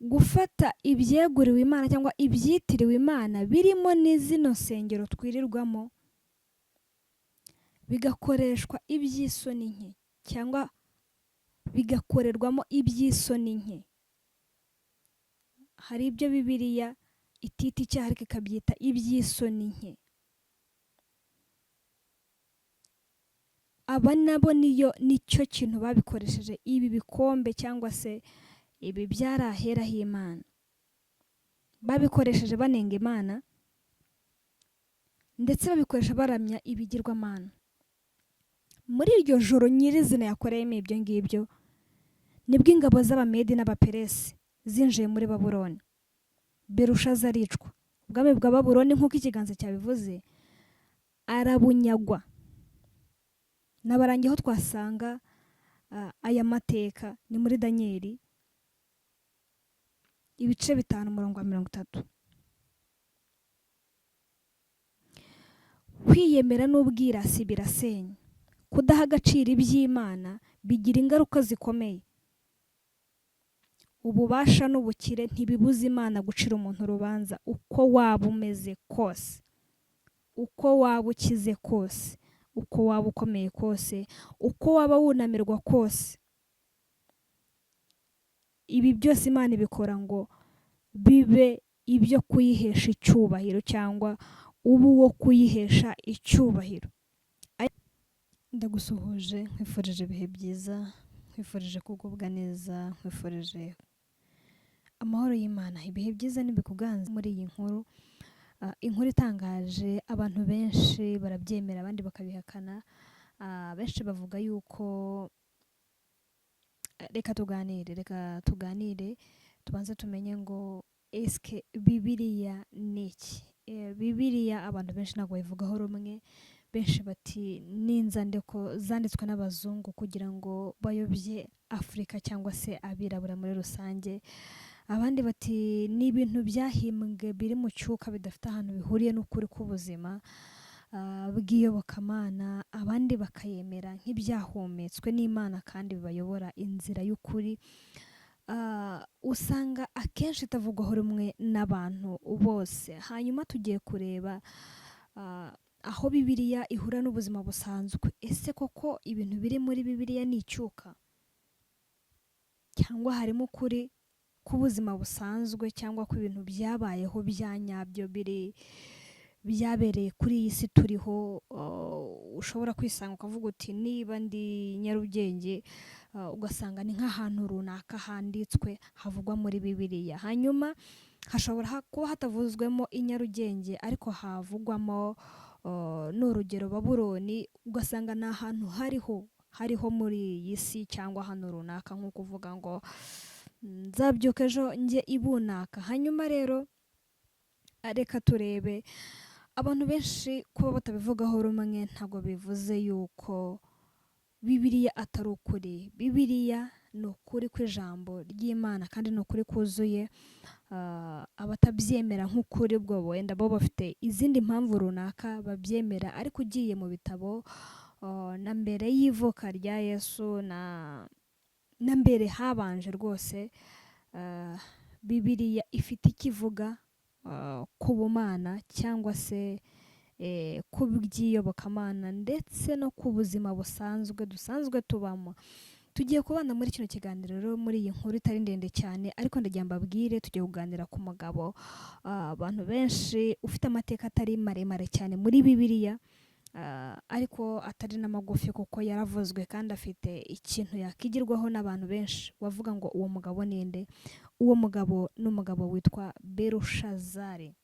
Gufata ibyeguriwe Imana cyangwa ibyitiriwe Imana birimo n'izino nsengero twirirwamo, bigakoreshwa iby'isoni nke cyangwa bigakorerwamo iby'isoni nke. Hari ibyo Bibiliya itita icyaha ariko ikabyita iby'isoni nke. Aba nabo niyo nicyo kintu babikoresheje, ibi bikombe cyangwa se ibi byari ahera h'Imana. Babikoresheje banenga Imana ndetse babikoresha baramya ibigirwamana. Muri iryo joro nyirizina yakoreyemo ibyo ngibyo, nibwo ingabo z'Abamedi n'Abaperesi zinjiye muri Babuloni. Berushaza aricwa. Ubwami bwa Babuloni nk'uko ikiganza cyabivuze, arabunyagwa. Nabarangiye aho twasanga aya mateka ni muri Daniyeli ibice 5 umurongo wa 30. Kwiyemera n'ubwirasi birasenya. Kudaha agaciro iby'Imana bigira ingaruka zikomeye. Ububasha n'ubukire ntibibuza Imana gucira umuntu urubanza uko waba umeze kose, uko waba ukize kose, uko waba ukomeye kose, uko waba wunamirwa kose. Ibi byose Imana ibikora ngo bibe ibyo kuyihesha icyubahiro cyangwa ube uwo kuyihesha icyubahiro. Ndagusuhuje, nkwifurije ibihe byiza, nkwifurije kugubwa neza, nkwifurije amahoro y'Imana. Ibihe byiza nibikuganza muri iyi nkuru. Inkuru itangaje, abantu benshi barabyemera abandi bakabihakana. Benshi bavuga yuko reka tuganire, reka tuganire tubanze tumenye ngo eske Bibiliya ni iki? Bibiliya abantu benshi ntabwo bayivugaho rumwe, benshi bati ni inzandiko zanditswe n'abazungu kugira ngo bayobye Afurika cyangwa se abirabura muri rusange. Abandi bati ni ibintu byahimbwe biri mu cyuka bidafite ahantu bihuriye n'ukuri k'ubuzima bw'iyobokamana. Abandi bakayemera nk'ibyahumetswe n'Imana kandi bibayobora inzira y'ukuri. Usanga akenshi itavugwaho rumwe n'abantu bose. Hanyuma tugiye kureba aho Bibiliya ihura n'ubuzima busanzwe. Ese koko ibintu biri muri Bibiliya ni icyuka? Cyangwa harimo ukuri k'ubuzima busanzwe cyangwa ku ibintu byabayeho bya nyabyo biri byabereye kuri iyi si turiho, ushobora kwisanga ukavuga uti niba ndi Nyarugenge, ugasanga ni nk'ahantu runaka handitswe havugwa muri Bibiliya. Hanyuma hashobora kuba hatavuzwemo i Nyarugenge ariko havugwamo n'urugero Babuloni, ugasanga ni ahantu hariho muri iyi si cyangwa hano runaka, nko kuvuga ngo nzabyuka ejo njye i Bunaka. Hanyuma rero reka turebe, abantu benshi kuba batabivugaho rumwe ntabwo bivuze yuko Bibiliya atari ukuri. Bibiliya ni ukuri kw'ijambo ry'Imana kandi ni ukuri kuzuye. Abatabyemera nk'ukuri ubwo wenda bo bafite izindi mpamvu runaka babyemera, ariko ugiye mu bitabo na mbere y'ivuka rya Yesu na mbere habanje rwose, Bibiliya ifite icyo ivuga ku bumana cyangwa se ku by'iyobokamana ndetse no ku buzima busanzwe dusanzwe tubamo. Tugiye kubana muri kino kiganiro rero muri iyi nkuru itari ndende cyane, ariko ndagira mbabwire tugiye kuganira ku mugabo abantu benshi ufite amateka atari maremare cyane muri Bibiliya, ariko atari n'amagufi kuko yaravuzwe kandi afite ikintu yakigirwaho n'abantu benshi. Wavuga ngo uwo mugabo ni nde? Uwo mugabo ni umugabo witwa Berushazari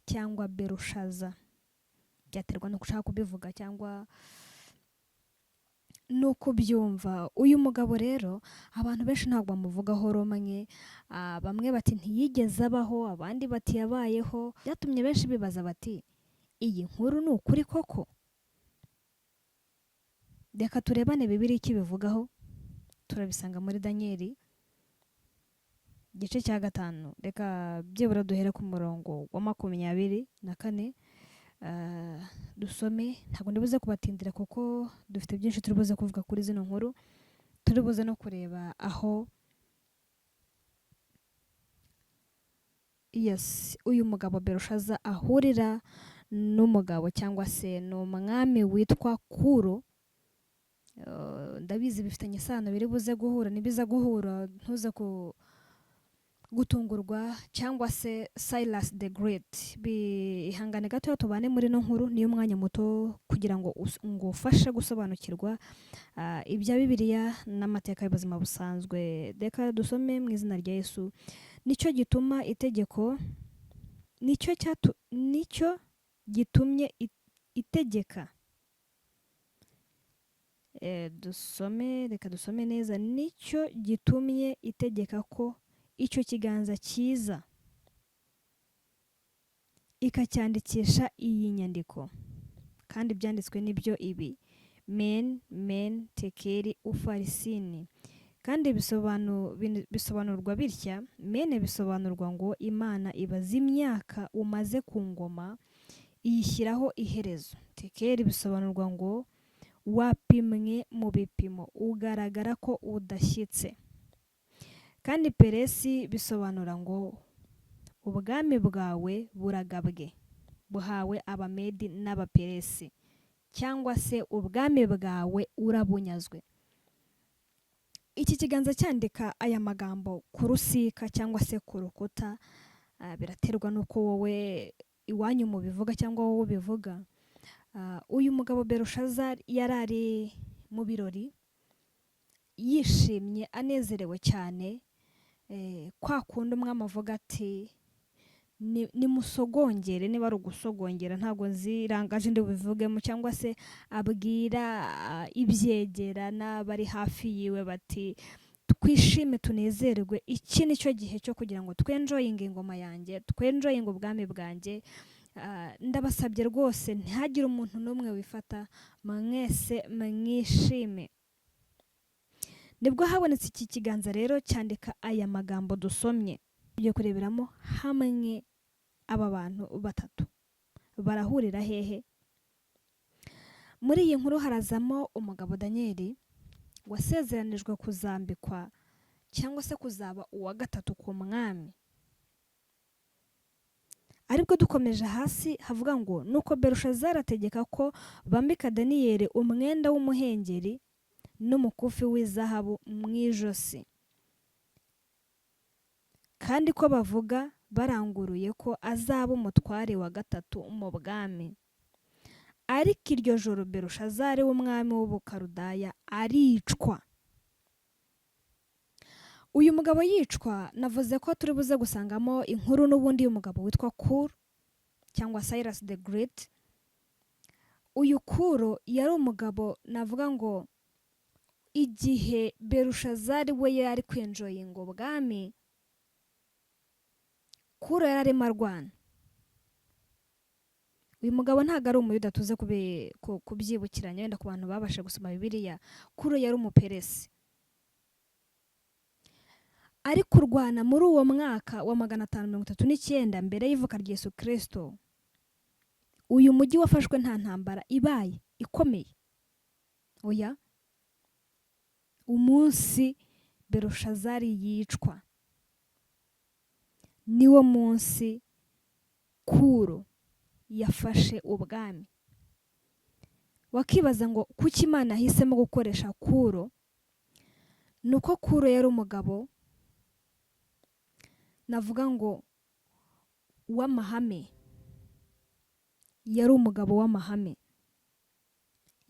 cyangwa Berushaza, byaterwa n'uko ushaka kubivuga cyangwa nuko ubyumva. Uyu mugabo rero abantu benshi ntabwo bamuvugaho rumwe, bamwe bati ntiyigeze abaho, abandi bati yabayeho. Byatumye benshi bibaza bati iyi nkuru ni ukuri koko? Reka turebane Bibiliya icyo ibivugaho, turabisanga muri Daniyeli igice cya 5. Reka byibura duhere ku murongo wa 24, dusome. Ntabwo ndibuze kubatindira kuko dufite byinshi turi buze kuvuga kuri zino nkuru, turi buze no kureba aho Yes, uyu mugabo Berushaza ahurira n'umugabo cyangwa se ni umwami witwa Kuro. Ndabizi bifitanye isano, biri buze guhura, nibiza guhura ntuze ku gutungurwa, cyangwa se Cyrus the Great. Bihangane gatoya tubane muri ino nkuru, niyo mwanya muto kugira ngo ngufashe gusobanukirwa ibya Bibiliya n'amateka y'ubuzima busanzwe. Reka dusome mu izina rya Yesu. Nicyo gituma itegeko, nicyo cyatu, nicyo gitumye itegeka. Dusome, reka dusome neza. Nicyo gitumye itegeka ko icyo kiganza cyiza ikacyandikisha iyi nyandiko, kandi ibyanditswe nibyo ibi: mene, mene, tekeli, ufarisini. Kandi bisobanurwa bitya: mene bisobanurwa ngo Imana ibaza imyaka umaze ku ngoma, iyishyiraho iherezo. Tekeli bisobanurwa ngo wapimwe mu bipimo, ugaragara ko udashyitse. Kandi peresi bisobanura ngo ubwami bwawe buragabwe, buhawe Abamedi n'Abaperesi, cyangwa se ubwami bwawe urabunyazwe. Iki kiganza cyandika aya magambo ku rusika cyangwa se ku rukuta, biraterwa n'uko wowe iwanyu mubivuga cyangwa wowe ubivuga. Uyu mugabo Berushaza yari ari mu birori, yishimye, anezerewe cyane, kwa kundi umwami avuga ati: "Nimusogongere." Niba ari ugusogongera, ntabwo nzi irangaje ndi bubivugemo, cyangwa se abwira ibyegera n'abari hafi yiwe bati: "Twishime, tunezerwe, iki ni cyo gihe cyo kugira ngo twenjoyinge ingoma yanjye, twenjoyinge ubwami bwanjye. Ndabasabye rwose, ntihagire umuntu n'umwe wifata, mwese mwishime." Nibwo habonetse iki kiganza rero cyandika aya magambo dusomye. Tugiye kureberamo hamwe aba bantu batatu barahurira hehe muri iyi nkuru. Harazamo umugabo Daniyeli wasezeranijwe kuzambikwa cyangwa se kuzaba uwa gatatu ku mwami. Aribwo dukomeje hasi havuga ngo: "Nuko Berushazari ategeka ko bambika Daniyeli umwenda w'umuhengeri n'umukufi w'izahabu mu ijosi, kandi ko bavuga baranguruye ko azaba umutware wa gatatu mu bwami. Ariko iryo joro Berushazari w'umwami w'Ubukaludaya aricwa." Uyu mugabo yicwa, navuze ko turi buze gusangamo inkuru n'ubundi y'umugabo witwa Kuro cyangwa Cyrus the Great. Uyu Kuro yari umugabo navuga ngo igihe Berushazari we yari kwenjoyinga ubwami, Kuro yari arimo arwana. Uyu mugabo ntabwo ari Umuyuda, tuze kubyibukiranya wenda ku bantu babasha gusoma Bibiliya. Kuro yari Umuperesi, ari kurwana muri uwo mwaka wa 539 mbere y'ivuka rya Yesu Kirisito. Uyu mujyi wafashwe nta ntambara ibaye ikomeye, oya. Umunsi Berushazari yicwa niwo munsi Kuro yafashe ubwami. Wakibaza ngo kuki Imana yahisemo gukoresha Kuro? Ni uko Kuro yari umugabo navuga ngo w'amahame, yari umugabo w'amahame,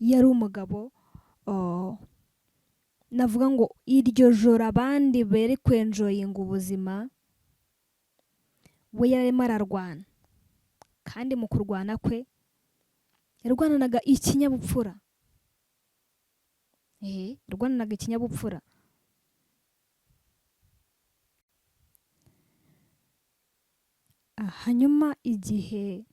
yari umugabo navuga ngo iryo joro abandi bari kwenjoyinga ubuzima, we yarimo ararwana, kandi mu kurwana kwe yarwananaga ikinyabupfura. Yarwananaga ikinyabupfura. Hanyuma igihe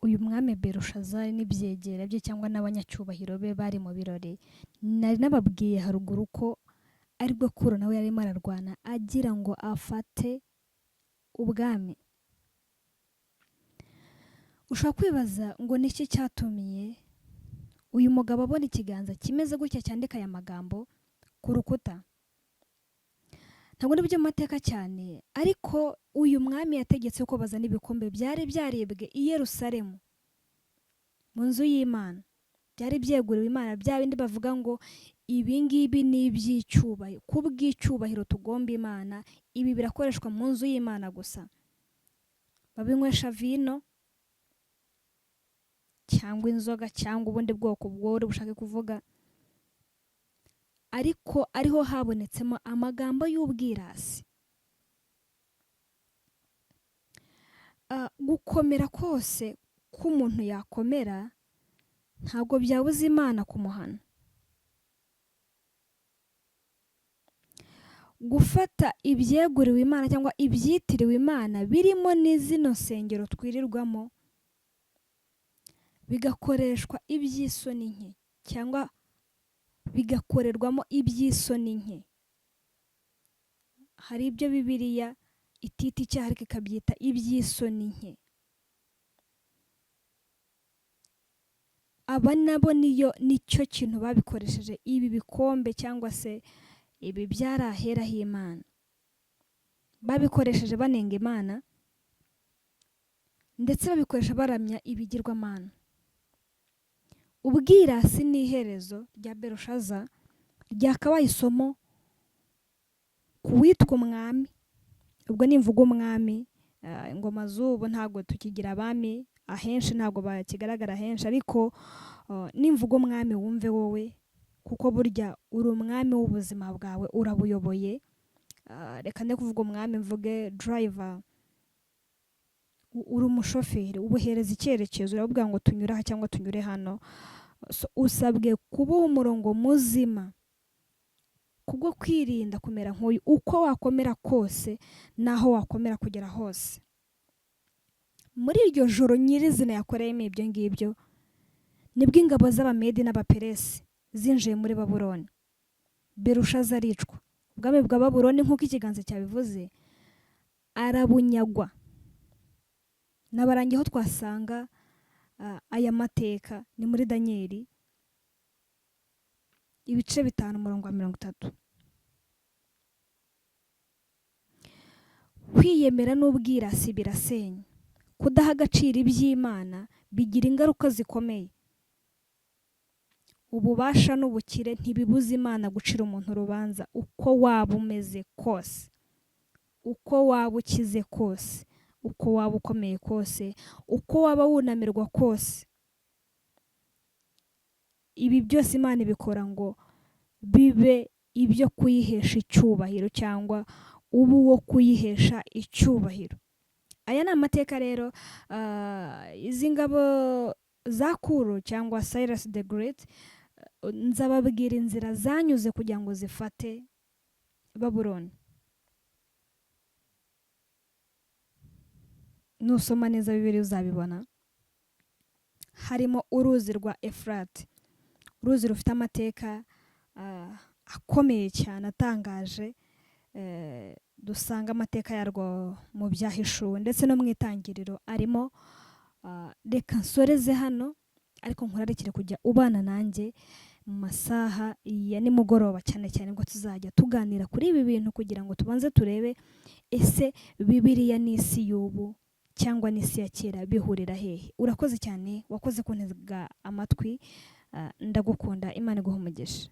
uyu mwami Berushazari n'ibyegera bye cyangwa n'abanyacyubahiro be bari mu birori, nari nababwiye haruguru ko aribwo Kuro nawe yarimo ararwana agira ngo afate ubwami. Ushobora kwibaza ngo niki cyatumiye uyu mugabo abona ikiganza kimeze gutya cyandika aya magambo ku rukuta? Ntabwo ndi bujye mu mateka cyane, ariko uyu mwami yategetse ko bazana ibikombe byari byaribwe i Yerusalemu mu nzu y'Imana, byari byeguriwe Imana, bya bindi bavuga ngo ibi ngibi ni iby'icyubahiro, kubw'icyubahiro tugomba Imana, ibi birakoreshwa mu nzu y'Imana gusa. Babinywesha vino cyangwa inzoga cyangwa ubundi bwoko bwori bushake kuvuga, ariko ariho habonetsemo amagambo y'ubwirasi. Gukomera kose k'umuntu yakomera ntabwo byabuza Imana kumuhana. Gufata ibyeguriwe Imana cyangwa ibyitiriwe Imana birimo n'izino nsengero twirirwamo bigakoreshwa iby'isoni nke cyangwa bigakorerwamo iby'isoni nke. Hari ibyo Bibiliya itita icyaha ariko ikabyita iby'isoni nke. Aba nabo niyo nicyo kintu babikoresheje, ibi bikombe cyangwa se ibi byari ahera h'Imana. Babikoresheje banenga Imana ndetse babikoresha baramya ibigirwamana. Ubwirasi ni iherezo rya Berushaza ryakabaye isomo ku witwa umwami. Ubwo nimvuga umwami, ingoma z'ubu ntabwo tukigira abami ahenshi, ntabwo bakigaragara henshi, ariko nimvuga umwami wumve wowe, kuko burya uri umwami w'ubuzima bwawe, urabuyoboye. Reka ne kuvuga umwami mvuge driver, uri umushoferi, ubuhereza icyerekezo, urababwira ngo tunyure aha cyangwa tunyure hano. So, usabwe kuba umurongo muzima kubwo kwirinda kumera nk'uyu, uko wakomera kose n'aho wakomera kugera hose. Muri iryo joro nyirizina yakoreyemo ibyo ngibyo, nibwo ingabo z'Abamedi n'Abaperesi zinjiye muri Babuloni. Berushaza aricwa. Ubwami bwa Babuloni nk'uko ikiganza cyabivuze arabunyagwa. Nabarangiye aho twasanga aya mateka ni muri Daniyeli ibice 5 umurongo wa 30. Kwiyemera n'ubwirasi birasenya. Kudaha agaciro iby'Imana bigira ingaruka zikomeye. Ububasha n'ubukire ntibibuza Imana gucira umuntu urubanza uko waba umeze kose, uko waba ukize kose, uko waba ukomeye kose, uko waba wunamirwa kose. Ibi byose Imana ibikora ngo bibe ibyo kuyihesha icyubahiro cyangwa ube uwo kuyihesha icyubahiro. Aya ni amateka rero, izi ngabo za Kuro cyangwa Cyrus the Great, nzababwira inzira zanyuze kugira ngo zifate Babuloni. Nusoma neza Bibiliya uzabibona. Harimo uruzi rwa Efurate, uruzi rufite amateka akomeye cyane atangaje, dusanga amateka yarwo mu byahishuwe ndetse no mu itangiriro arimo. Reka nsoreze hano, ariko nkurarikire kujya ubana nanjye mu masaha ya nimugoroba, cyane cyane ngo tuzajya tuganira kuri ibi bintu kugira ngo tubanze turebe ese Bibiliya n'isi y'ubu cyangwa n'isi ya kera bihurira hehe. Urakoze cyane, wakoze kuntega amatwi, ndagukunda, Imana iguhe umugisha.